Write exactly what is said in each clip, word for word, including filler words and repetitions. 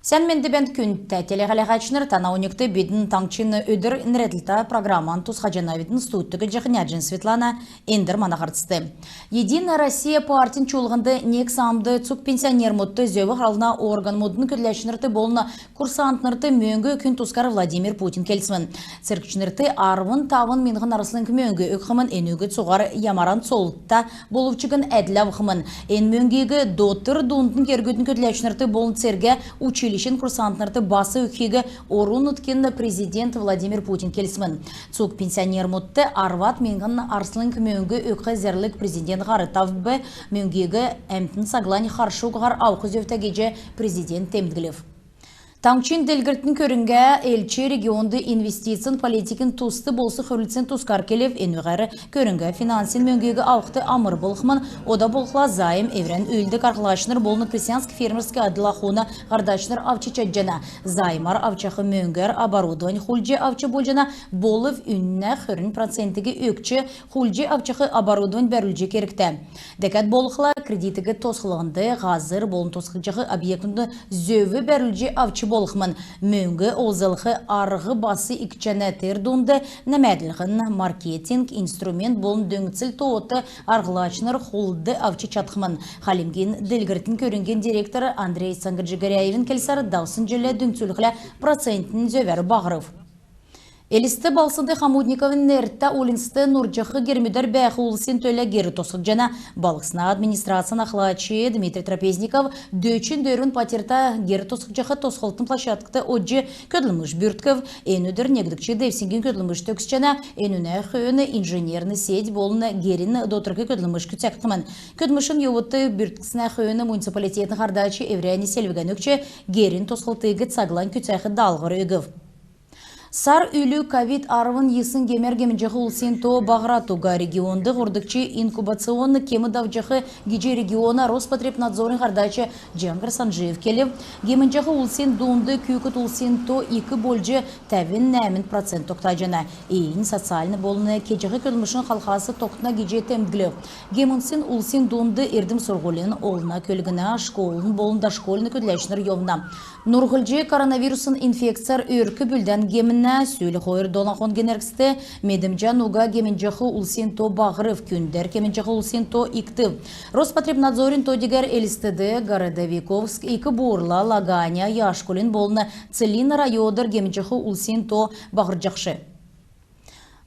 Сән менд бәәнт, күндтә телехәләһәчнр! Тана оньгт бидн «Таңһчин өдр» нерәдлтә программан тусхаҗанавидн. Студьд көдлҗәх Няҗин Светлана. Эндр мана һарцд. «Единая Россия» партин чуулһнд нег саамд цуг пенсионермүдт, зөв харлһна органмудын көдләчнрт болн курсантнрт мөңг өгхин тускар Владимир Путин келсмн. Цергчнрт арвн тавн миңһн арслң мөңг өгхмн. Энүг цуһар ямаран цолта болв чигн әдл авхмн. Эн мөңгиг дотр дундын кергүдин көдләчнрт болн цергә училищин курсантнрт бас өгхиг орн-нутгин президент Владимир Путин келсмн. Цуг пенсионермүдт арвад миңһн арслң мөңг өгх зәрлг президент һар тәвв. Мөңгиг әмтн цаглань харш угаһар авх зөвтә гиҗ президент темдглв. Таңһчин делгрлтин көрңгә элч регионд инвестицин политикин туст болсн хүврлтсин тускар келв. Энүгәр көрңгә финансин мөңгиг авхд амр болхмн. Ода болхла займ эврән үүлддг арһлачнр болн крестьянск-фермерск әдл-ахун һардачнр авч чадҗана. Займар авчах мөңгәр оборудовань хулдҗ авч болҗана. Болв үннә хөрн процентиг өгч, хулдҗ авчах оборудовань бәрүлҗ кергтә. Дәкәд болхла кредитиг тосхлһнд, һазр болн тосхҗах объектмүдт зөв бәрүлҗ авч болхмн. Мөңг олзлх арһ бас икдҗәнә. Тер дунд нәмәдлһн, маркетинг, инструмент болн дөңцл тоот арһлачнр хулд авч чадхмн. Хальмгин делгрлтин көрңгин директор Андрей Сангаджи-Горяевин келсәр, давсн җиллә дүңцүлхлә процентнь зөвәр баһрв. Элст балһснд Хомутниковин нертә уульнцд нурҗах гермүдәр бәәх улсин төлә гер тосхгдҗана. Балһсна администрацин ахлач Дмитрий Трапезников дөчн дөрвн патьрта гер тосхгдҗах тосхлтын площадкд одҗ көдлмш бүрткв. Эн өдр негдгч девсңгин көдлмш төгсҗәнә. Энүнә хөөн инженерн сеть болн герин дотрк көдлмш күцәгдхмн. Көдлмшин йовудт бүрткснә хөөн муниципалитетин һардач эврәннь селвгән өгч, герин тосхлтыг цаглань күцәх даалһвр өгв. Сар үлү ковид арвн йисн гемәр гемнҗәх улсин то баһрад уга. Регионд һурвдгч инкубационн кем давҗах гиҗ региона Роспотребнадзорин һардач Җаңһр Санҗиев келв. Гемнҗәх улсин дунд күүкд улсин то ик болҗ, тәвн нәәмн процент тогтаҗана. Эн социальн болн кеҗәх көдлмшин халхас тогтна гиҗ темдглв. Гемнсн улсин дунд эрдм-сурһулин, олна көлгнә, школын болн дошкольн көдләчнр йовна. Нурһлҗ коронавирусн инфекцәр өрк-бүлдән гемнә. Сүл хойр долан хонгин эргцд медмҗән уга гемнҗәх улсин то баһрв, күндәр гемнҗәх улсин то икдв. Роспотребнадзорин то-дигәр Элстд, Городовиковск, Ик-Бурла, Лаганя, Яшкулин болн Целинн райодар гемнҗәх улсин то баһрҗахш.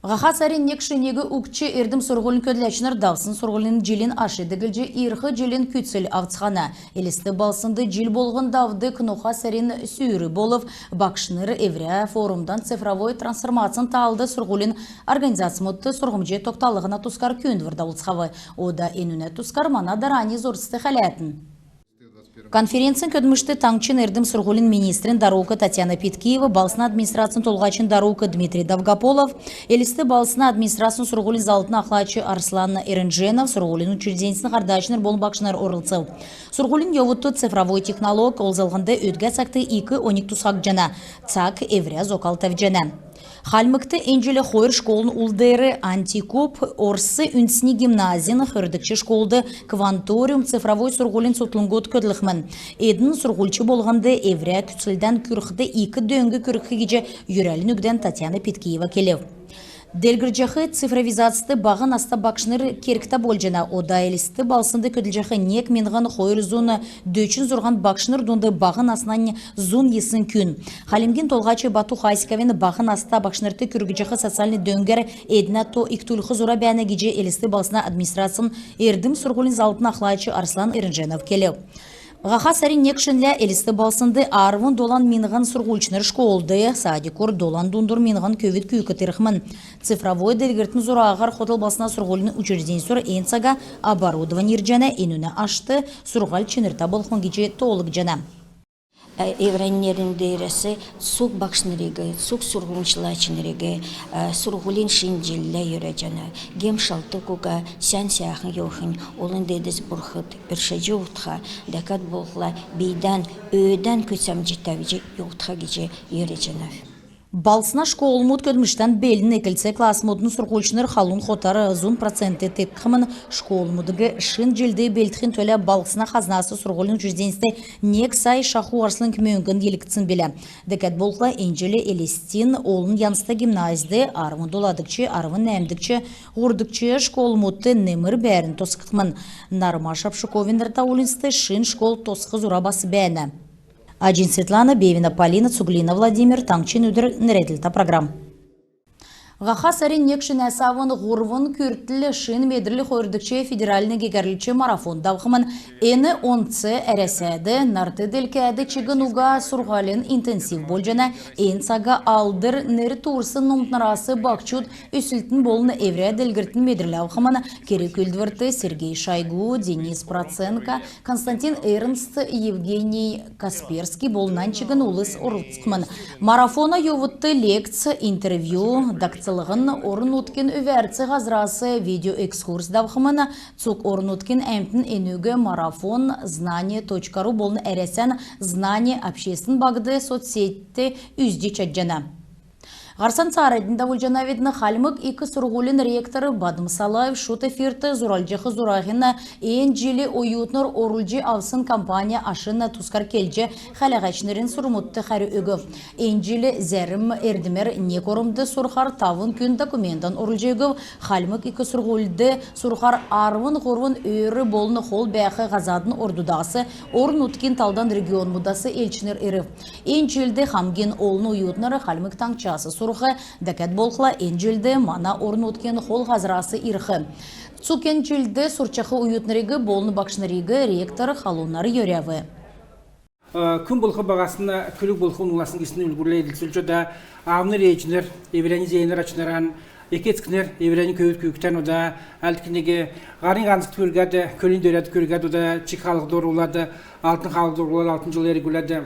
Һаха сарин нег шиниг угтҗ эрдм-сурһулин көдләчнр давсн сурһулин җилин аш диглҗ, ирх җилин күцл авцхана. Элст балһснд җил болһн давдг ноха сарин сүүр болв. Багшнр эврә форумдан цифровой трансформацин талд сурһулин организацмудт сурһмҗ тогталһна тускар күүндвр давулцхав. Ода энүнә тускар мана дарани зурцд хәләтн. Конференцин көдлмшт таңһчин эрдм-сурһулин министрин дарук Татьяна Питкиева, балһсна администрацин толһачин дарук Дмитрий Довгополов, Элст балһсна администрацин сурһулин заллтын ахлач Арслан Эренженов, сурһулин учрежденьсин һардачнр болн багшнр орлцв. Сурһулин йовудт цифровой технолог олзллһнд өдгә цагт ик оньг тусхагдҗана, цаг эврә зокал тәвҗәнә. Хальмгт эн җил хойр школын ул деер «Антикуб» орс үндсни гимназин, хөрдгч школд «Кванториум» цифровой сурһулин цутхлңгуд көдлхмн. Эдн сурһульч болһнд эврә күцлдән күрхд ик дөң күргх гиҗ йөрәлин үгдән Татьяна Питкиева келв. Делгрҗәх цифровизацд баһ наста багшнр кергтә болҗана. Ода Элст балһснд көдлҗәх нег миңһн хойр зун дөчн зурһан багшнр дунд баһ наснань зун йисн күн. Хальмгин Толһач Бату Хасиковин баһ наста багшнрт күргҗәх социальн дөңгәр эднә то икдүлх зура бәәнә гиҗ Элст балһсна администрацин эрдм-сурһулин заллтын ахлач Арслан Эренженов келв. Һаха сарин нег шинлә Элст балһснд арвн долан миңһн сурһульчнр школд, садикур долан дундур миңһн көвүд күүкд ирхмн. Цифровой делгрлтин зураһар хотл балһсна сурһулин учрежденьсүр эн цага оборудовань ирҗәнә. Энүнә ашт сурһуль чинртә болхмн гиҗ тоолгдҗана. Эврәннь нерн деерәс цуг багшнриг, цуг сурһмҗлачнриг, э, сурһулин шин җиллә йөрәҗәнә. Гем-шалтг уга, сән-сәәхн йовхинь, олн деедс бурхд өршәҗ йовтха, дәкәд болхла бийдән, өөдән күцәмҗ тәвҗ йовтха гиҗ йөрәҗәнәв. Балһсна школмуд көдлмштән белн. Эклц классмудын сурһульчнр халун хотар зун процент теткхмн. Школмудыг шин җилд белдхин төлә балһсна хазнас сурһулин учрежденьст нег сай шаху арслң мөңгн йилһгдсн билә. Дәкәд болхла, эн җил Элстин олн янзта гимназьд, арвн доладгч, арвн нәәмдгч, һурвдгч школмудт немр бәәрн тосхгдхмн. Нарма Шапшуковин нертә уульнцд шин школ тосх зура бас бәәнә. Аҗин Светлана, Бевина Полина, Цуглина Владимир, «Таңһчин өдр» нерәдлтә программ. Һаха сарин нег шинәс авн һурвн күртл «Шин медрл» хойрдгч федеральн гегәрлгч марафон давхмн. Эн онц Әрәсәд, нарт делкәд чигн уга сурһулин интенсив болҗана. Эн цага Алдр нер туурсн номтнрас баһчуд өслтин болн эврә делгрлтин медрл авхмн. Керг-үүлдврт Сергей Шойгу, Денис Проценко, Константин Эрнст, Евгений Касперский болн нань чигн улс орлцхмн. Марафона йовудт лекц, интервью, дакцлһн, орн-нутгин өвәрц һазрас видеоэкскурс давхмн. Цуг орн-нутгин әмтн энүг марафон знание точка ру болн Әрәсән «Знание» обществин багт, соцсетьт үзҗ чадҗана. Һарцан цааранднь давулҗанавидн. Хальмг ик сурһулин ректор Бадм Салаев шуд эфирт зуралҗах зураһин эн җил оютнр орулҗ авсн кампанин ашин тускар келҗ, хәләһәчнрин сурврмудт хәрү өгв. Эн җил зәрм эрдмәр нег ормд сурхар тавн күн документан орулҗ өгв. Хальмг ик сурһульд сурхар арвн һурвн өөр болн хол бәәх һазадын ордудас, орн-нутгин талдан регионмудас элчнр ирв. Эн җилд хамгин олн оютнр Хальмг Таңһчас сурх. Дәкәд болхла, эн җилд мана орн-нутгин хол һазрас ирх. Цуг эн җилд сурчах оютнриг болн багшнриг ректор халунар йөрәв. Күн болх баһасн, күлг болх унһласн гисн үлгүрлә эдлцүлҗ, ода аавнр-ээҗнр эврәннь зеенр-ачнран, эк-эцкнр эврәннь көвүд-күүкдтән, ода әдл кенәг һаринь һанзһд күргәд, көлинь дөрәд күргәд, ода чик хаалһд орулад, алтн хаалһд орулад, алтн җил эргүләд,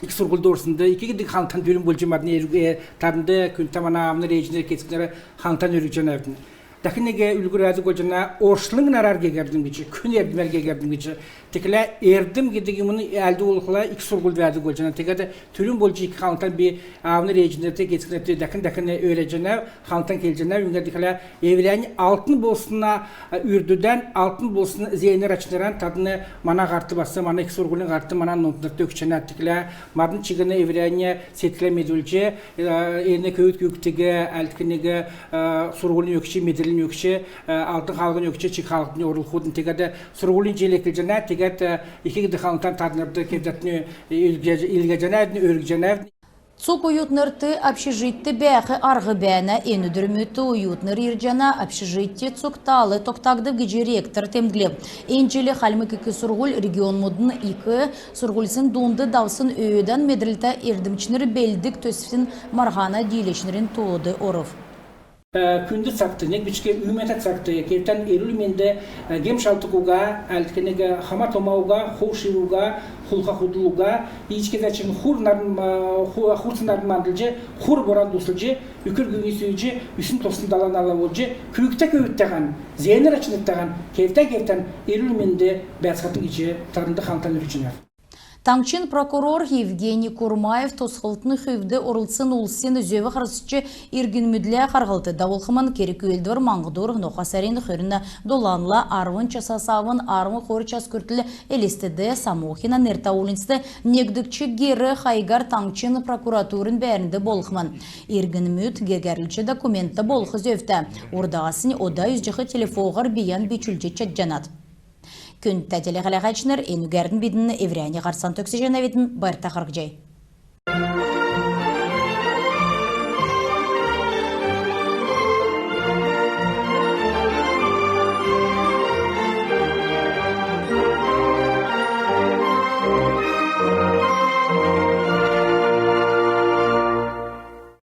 ик сурһульд орснд ик гидг ханлтан түрүн болҗ мадн, э, таднд, күндтә мана аавнр-ээҗнр, эк-эцкнр, ханлтан өргҗәнәвидн. Дәкн нег үлгүр бәәдг болҗана, орчлңгин нарар гегәрдм гиҗ, күн эрдмәр гегәрдм гиҗ. Тиигхлә эрдм гидг юмн, әдл болхла, ик сурһульд бәәдг болҗана. Тегәд түрүн болҗ ик ханлтан би аавнр-ээҗнрт, эк-эцкнрт дәкн-дәкн өргҗәнәв, ханлтан келҗәнәв. Юңгад гихлә эврәннь алтн болсна, э, үрдүдән, алтн болсн зеенр-ачнран тадн мана һарт бас, мана ик сурһулин һарт мана номтнрт өгчәнәт. Тиигхлә мадн чигн эврәннь седклән медүлҗ, э, эн көвүд-күүкдиг, әдл кенәг, э, сурһулин өгч, медрлин өгч, э, алтн хаалһин өгч, чик хаалһднь орулхвидн. Тегәд сурһулин җил эклҗәнә. Тегәд, э, ик гидг ханлтан таднрт кевтәтн илгәҗәнәвидн, өргҗәнәвидн. Цуг оютнрт общежитьд бәәх арһ бәәнә. Эн өдрмүдт оютнр ирҗәнә, общежитьд цуг таал тогтагдв гиҗ ректор темдглв. Эн җил Хальмг ик сурһуль регионмудын ик сурһульсин дунд давсн өөдән медрлтә эрдмчнр белддг төсвин марһана дииләчнрин тоод орв. Э, күнд цагт, нег бичкн үүмәтә цагт, кевтән эрүл-менд, э, гем-шалтг уга, әдл кенәг хама-тома уга, хов-шив уга, хулха-худл уга, иичкәд чигн хур нарн, э, ху-, хурц нарн мандлҗ, хур буран дуслҗ, үкр гүн сүүҗ, үсн тосн дала-нала болҗ, күүкдтә көвүдтәһән, зеенр-ачнртаһан кевтә-кевтән эрүл-менд бәәцхәтн гиҗ таднд ханлтан өргҗәнәв. Таңһчин прокурор Евгений Курмаев тосхлтын хүвд орлцсн улсин зөв харсч, иргнмүдлә харһлт давулхмн. Керг-үүлдвр маңһдур, ноха сарин хөрн доланла, арвн часас авн арвн хойр час күртл Элстд Самохина нертә уульнцд, негдгч гер хайгар таңһчин прокуратурин бәәрнд болхмн. Иргнмүд гегәрлгч документта болх зөвтә. Урдаснь ода үзҗәх телефоһар бийән бичүлҗ чадҗанат. Күндтә телехәләһәчнр, энүгәрн бидн эврәннь һарцан төгсәҗәнәвидн. Байрта харһцхай.